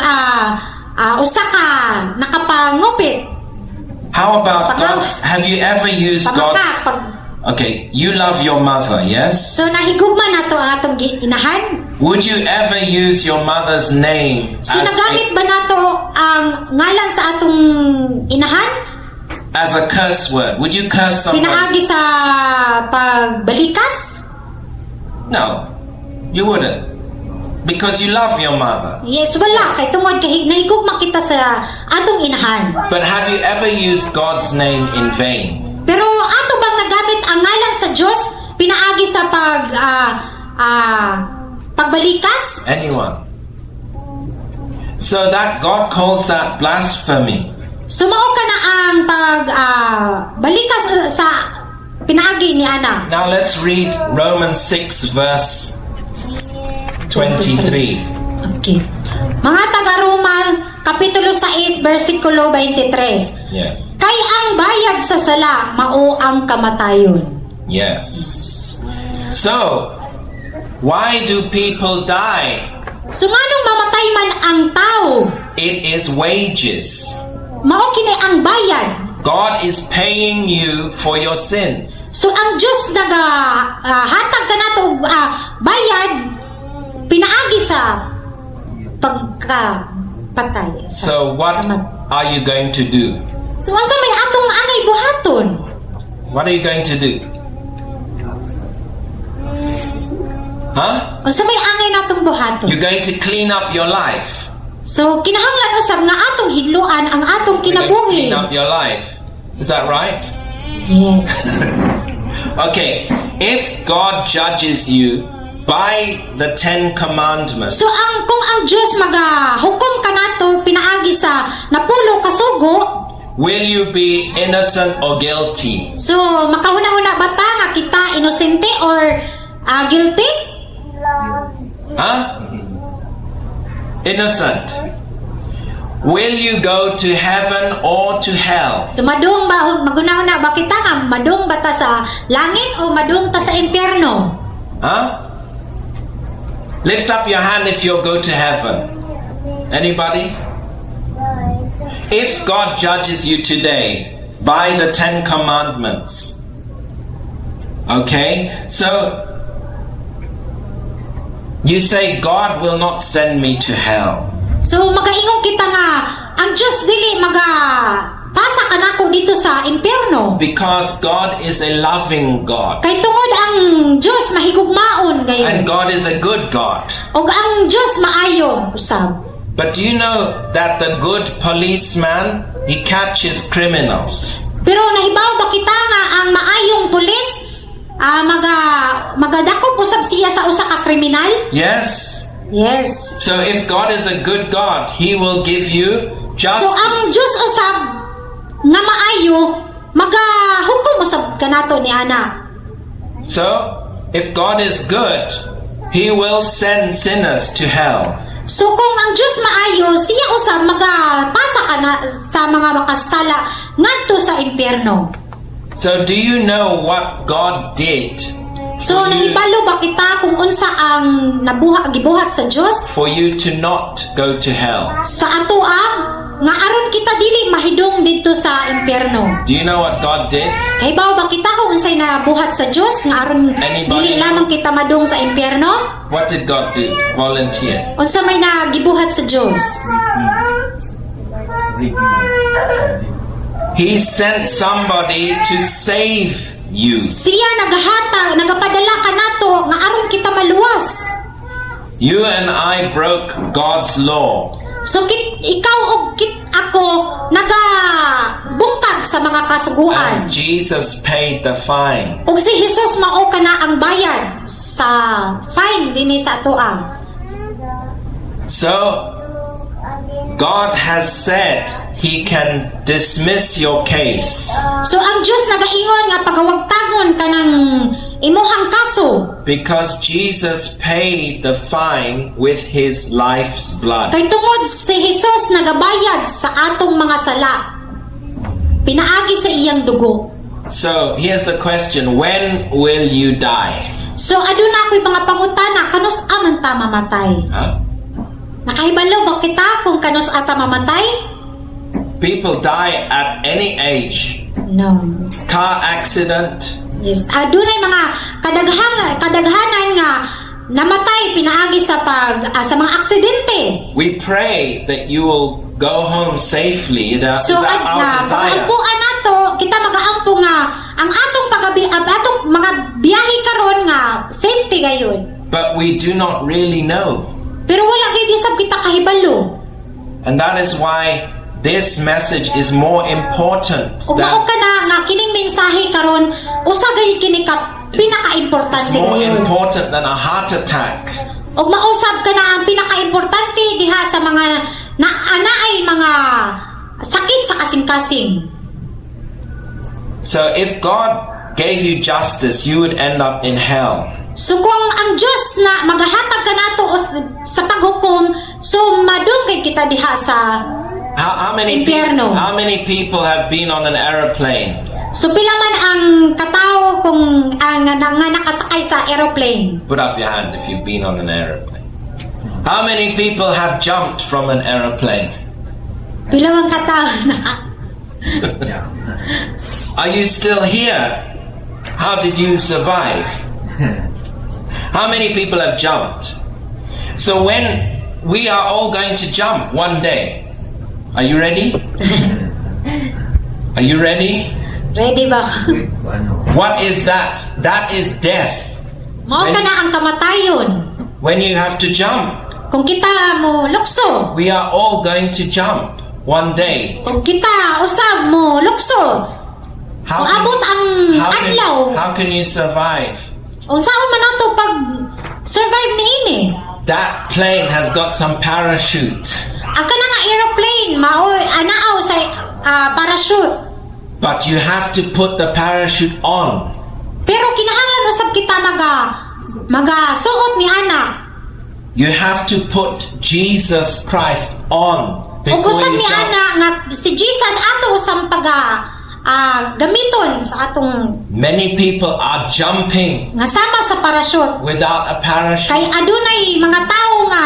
usa ka nakapangupit. How about Pakaw. God's? Have you ever used Pamakak. God's? Okay, you love your mother, yes? So nahigugma nato ang atong inahan. Would you ever use your mother's name So as nagamit a, ba nato ang ngalan sa atong inahan? As a curse word? Would you curse somebody? Pinaagi sa pagbalikas? No, you wouldn't. Because you love your mother. Yes, wala kay tungod kay nahigugma kita sa atong inahan. But have you ever used God's name in vain? Pero ato bang nagamit ang ngalan sa Dios pinaagi sa pagbalikas? Anyone? So that God calls that blasphemy. So mao kana ang pag balikas sa pinaagi ni ana. Now let's read Romans 6 verse 23. Okay. Mga taga-Roma, Kapitulo 6, versikulo 23. Yes. Kay ang bayad sa sala, mao ang kamatayon. Yes. So, why do people die? So nganong mamatay man ang tao, It is wages. Mao kini ang bayad. God is paying you for your sins. So ang Diyos naga hatag kanato og bayad pinaagi sa pagkapatay. So what are you going to do? So unsa may atong angay buhaton? What are you going to do? Huh? Unsa may angay natong buhaton? You're going to clean up your life. So kinahanglan usab nga atong hidloan ang atong You're going to kinabuhi. clean up your life. Is that right? Yes. Okay. If God judges you by the Ten Commandments, So ang kung ang Diyos magahukom kanato pinaagi sa napulo kasugo, will you be innocent or guilty? So makahuna-huna ba ta nga kita inosente or guilty? Huh? Innocent. Will you go to heaven or to hell? So madung ba, maghuna-huna ba kita nga madung ba ta sa langit o madung ta sa impyerno? Huh? Lift up your hand if you'll go to heaven. Anybody? If God judges you today by the Ten Commandments, okay? So, you say, "God will not send me to hell." So magaingon kita nga ang Dios dili maga pasa kanako didto sa impyerno. Because God is a loving God. Kay tungod ang Dios mahigugmaon gayon. And God is a good God. Og ang Dios maayo usab. But do you know that the good policeman, he catches criminals? Pero nahibaw ba kita nga ang maayong pulis magadakop usab siya sa usa ka kriminal? Yes. Yes. So if God is a good God, he will give you So ang justice. Dios usab nga maayo magahukom usab kanato ni ana. So if God is good, he will send sinners to hell. So kung ang Dios maayo, siya usab magapasa kana sa mga makasala ngadto sa impyerno. So do you know what God did So nahibalo ba kita kung unsa ang nabuha gibuhat sa Dios for you to not go to hell? Sa ato ang nga aron kita dili mahidong didto sa impyerno? Do you know what God did? Kahibaw ba kita kung unsay nabuhat sa Dios nga aron Anybody? dili lamang kita madung sa impyerno? What did God do? Volunteer. Unsa may nagibuhat sa Dios? Redeem. He sent somebody to save you. Siya nagahata, nagapadala kanato nga aron kita maluwas. You and I broke God's law. So kit ikaw og kit ako nagabungkag sa mga kasuguan. And Jesus paid the fine. Ug si Jesus mao kana ang bayad sa fine dinhi sa atoa. So, God has said He can dismiss your case So ang Dios nagaingon nga pagawagtagon kanang imuhang kaso because Jesus paid the fine with His life's blood. Kay tungod si Jesus nagabayad sa atong mga sala pinaagi sa iyang dugo. So, here's the question: When will you die? So aduna ako'y mga pangutana, kanus man ta mamatay? Huh? Nakahibalo ba kita kung kanus ata mamatay? People die at any age. No. Car accident, Yes, adunay mga kadaghanan nga namatay pinaagi sa mga aksidente. We pray that you will go home safely. Is So that at our na desire? pagaampuan nato, kita magaampo nga ang atong pagabi ang atong mga biyahe karon nga safety gayon. But we do not really know. Pero wala gayud usab kita kahibalo. And that is why this message is more important Ug mao than ka na nga kining mensahe karon usa gayud kini ka it's pinaka-importante more gayud. Important than a heart attack. Ug mausab ka na ang pinaka-importante diha sa mga na anaay mga sakit sa kasing-kasing. So if God gave you justice, you would end up in hell. So kung ang Diyos na magahatag kanato sa paghukom, so madungog kita diha sa How many Impyerno. People, how many people have been on an aeroplane? So pila man ang katao kung ang nga nakasakay sa aeroplane? Put up your hand if you've been on an aeroplane. How many people have jumped from an aeroplane? Pila man katao naka Yeah. Are you still here? How did you survive? How many people have jumped? So when we are all going to jump one day, are you ready? Are you ready? Ready ba? Wait, ano? What is that? That is death. Mao ka na ang kamatayon. When you have to jump, Kung kita mo lukso, we are all going to jump one day. Kung kita usab mo lukso, How kung abot ang adlaw, how can you survive? Unsaon man nato pag survive niini? That plane has got some parachute. Ang kana nga aeroplane mao anaaw sa parachute. But you have to put the parachute on. Pero kinahanglan usab kita maga suot ni ana. You have to put Jesus Christ on Ug before usab you ni jump. ana nga si Jesus ato usang paga gamiton sa atong Many people are jumping nga sama sa parachute. Without a parachute. Kay adunay mga tawo nga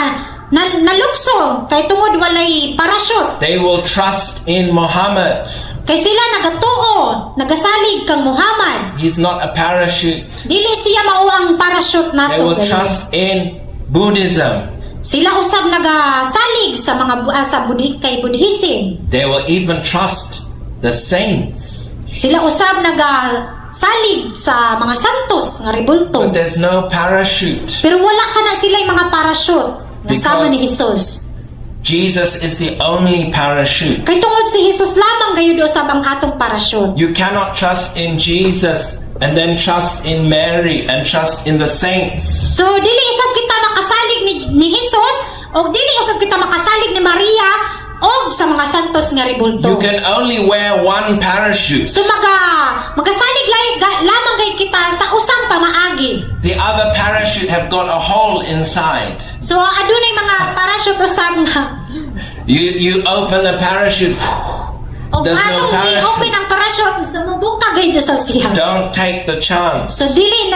na, nalukso kay tungod walay parachute. They will trust in Muhammad. Kay sila nagatuo, nagasalig kang Muhammad. He's not a parachute. Dili siya mao ang parachute They nato. will Gayud. trust in Buddhism. Sila usab nagasalig sa mga sa Budi, kay Buddhism. They will even trust the saints. Sila usab nagasalig sa mga santos nga rebulto. But there's no parachute. Pero wala ka na sila mga parachute nga sama ni Jesus. Jesus is the only parachute. Kay tungod si Jesus lamang gayud usab ang atong parachute. You cannot trust in Jesus and then trust in Mary and trust in the saints. So dili usab kita makasalig ni Jesus o dili usab kita makasalig ni Maria o sa mga santos nga rebulto. You can only wear one parachute. So magasalig lamang kay kita sa usang pamaagi. The other parachute have got a hole inside. So adunay mga parachute usab nga You open the parachute. Og There's no atong parachute. i-open ang parachute, sumubok ka gayud sa siya. Don't take the chance. So dili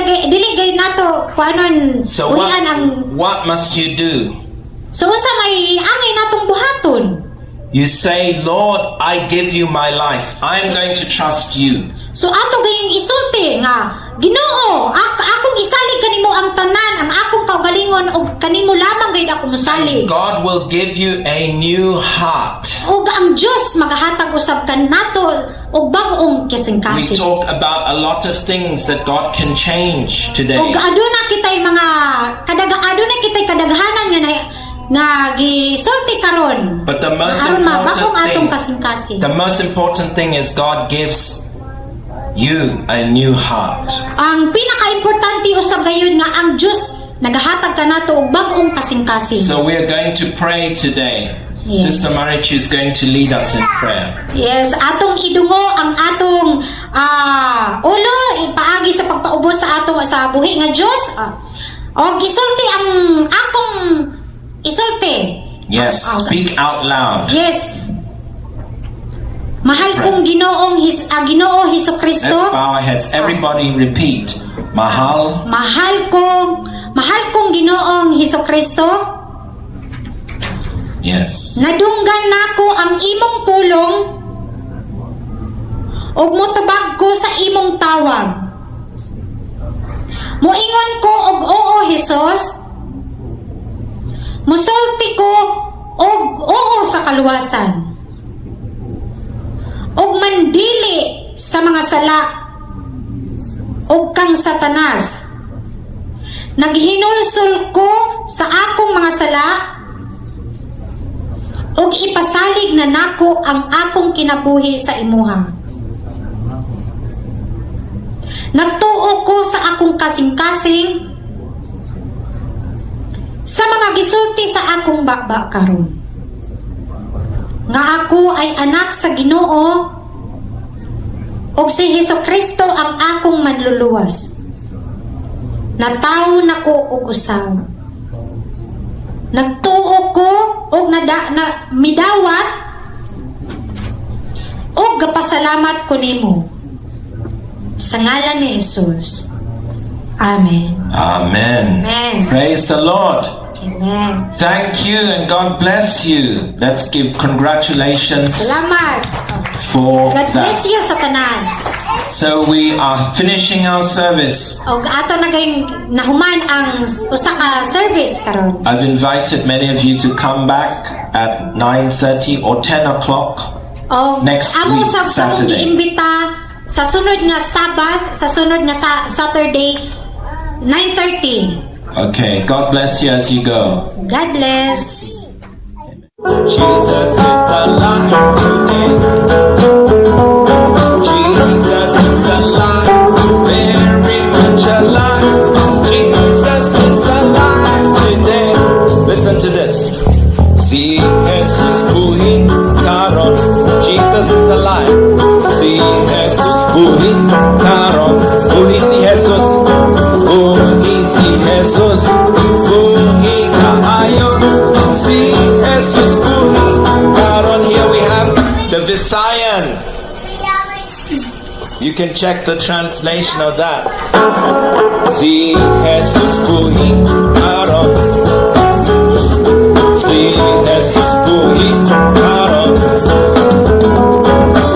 gay nato kuanon So what, uyan ang what must you do? So unsa may angay natong buhaton? You say, "Lord, I give you my life. I'm going to trust you." So ato gayong isulti nga, "Ginoo, akong isalig kanimo ang tanan, ang akong kaugalingon ug kanimo lamang gayud ako mosalig." God will give you a new heart. Ug ang Dios magahatag usab kanato og bag-ong We kasing-kasing. Talk about a lot of things that God can change today. Ug aduna kitay mga aduna kitay kadaghanan nga na, nga gisulti karon. But the most Aron mabag-ong important atong thing, kasing-kasing. The most important thing is God gives you a new heart. Ang pinakaimportante usab gayud nga ang Dios nagahatag kanato og bag-ong kasing-kasing. So we are going to pray today. Yes. Sister Marichu is going to lead us in prayer. Yes, atong idungo ang atong ulo ipaagi sa pagpaubos sa ato sa buhi nga Dios. Og isulti ang akong isulti. Yes, speak out loud. Yes. Mahal kong Ginoo Hesus Kristo. Let's bow our heads. Everybody repeat. Mahal Mahal kong Ginoong Hesus Kristo. Nadunggan nako ang imong pulong ug motubag ko sa imong tawag. Moingon ko og oo, Hesus. Musulti ko og oo sa kaluwasan. Ug mandili sa mga sala ug kang Satanas. Naghinulsol ko sa akong mga sala ug ipasalig na nako ang akong kinabuhi sa imuha. Nagtuo ko sa akong kasing-kasing sa mga gisulti sa akong baba karon nga ako ay anak sa Ginoo ug si Hesus Kristo ang akong manluluwas. Natawo nako og usaw. Nagtuo ko og nada, na, midawat ug gapasalamat ko nimo. Sa ngalan ni Jesus. Amen. Amen. Amen. Praise the Lord. Amen. Thank you and God bless you. Let's give congratulations Salamat. For God bless that. You sa tanan. So we are finishing our service. Og ato na gayong nahuman ang usa ka service karon. I've invited many of you to come back at 9:30 or 10 o'clock Og next amo week, sa among Saturday. Giimbita sa sunod nga Sabat, sa sunod nga sa Saturday, 9:30. Okay, God bless you as you go. God bless. Jesus is alive today. Jesus is alive, very much alive. Jesus is alive today. Listen to this. Si Jesus buhi karon. Jesus is alive. Si Jesus buhi karon. Buhi si Jesus. Buhi si Jesus. Buhi kaayo. Si Jesus buhi karon. Here we have the Visayan. You can check the translation of that. Si Jesus buhi karon. Si Jesus buhi karon.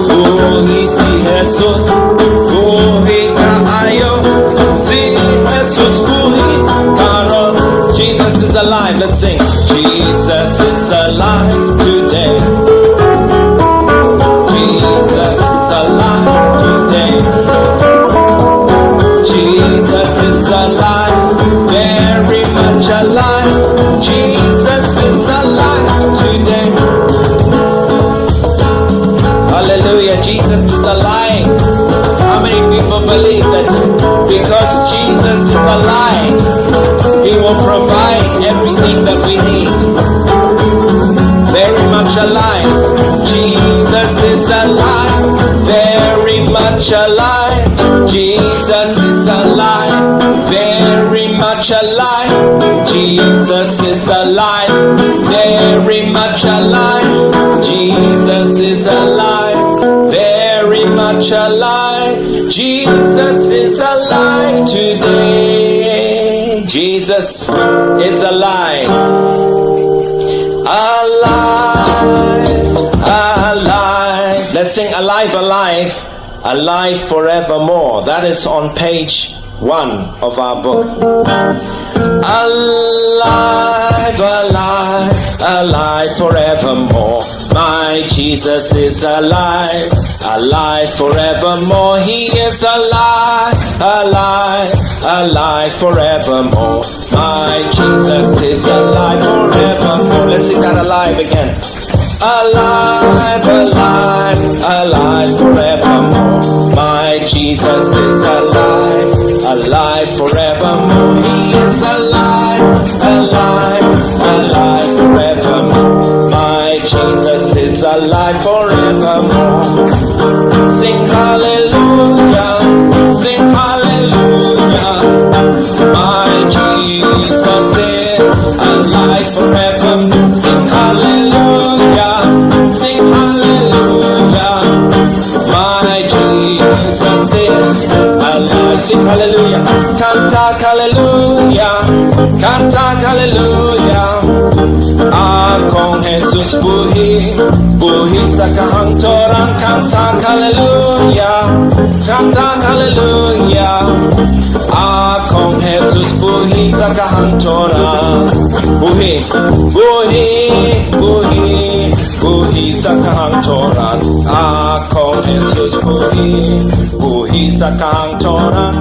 Buhi si Jesus. Buhi kaayo. Si Jesus buhi karon. Jesus is alive. Let's sing. Jesus is alive today. Jesus is alive today. Jesus is alive, very much alive. Jesus is alive today. Hallelujah, Jesus is alive. How many people believe that because Jesus is alive, He will provide everything that we need? Very much alive. Jesus is alive, very much alive. Jesus is alive, very much alive. Jesus is alive, very much alive. Jesus is alive, very much alive. Jesus is alive today. Jesus is alive. Alive, alive. Let's sing "Alive, Alive, Alive Forevermore." That is on page 1 of our book. Alive, alive, alive forevermore. My Jesus is alive, alive forevermore. He is alive, alive, alive forevermore. My Jesus is alive forevermore. Let's sing that "Alive" again. Alive, alive, alive forevermore. My Jesus is alive, alive forevermore. He is alive, alive, alive forevermore. My Jesus is alive forevermore. Sing hallelujah, sing hallelujah. My Jesus is alive forevermore. Sing hallelujah, sing hallelujah. My Jesus is alive. Sing hallelujah. Kanta hallelujah. Kanta hallelujah. Akong Jesus buhi, buhi sa kahangturan. Kanta hallelujah. Kanta hallelujah. Akong Jesus buhi sa kahangturan. Buhi, buhi, buhi, buhi sa kahangturan. Akong Jesus buhi, buhi sa kahangturan.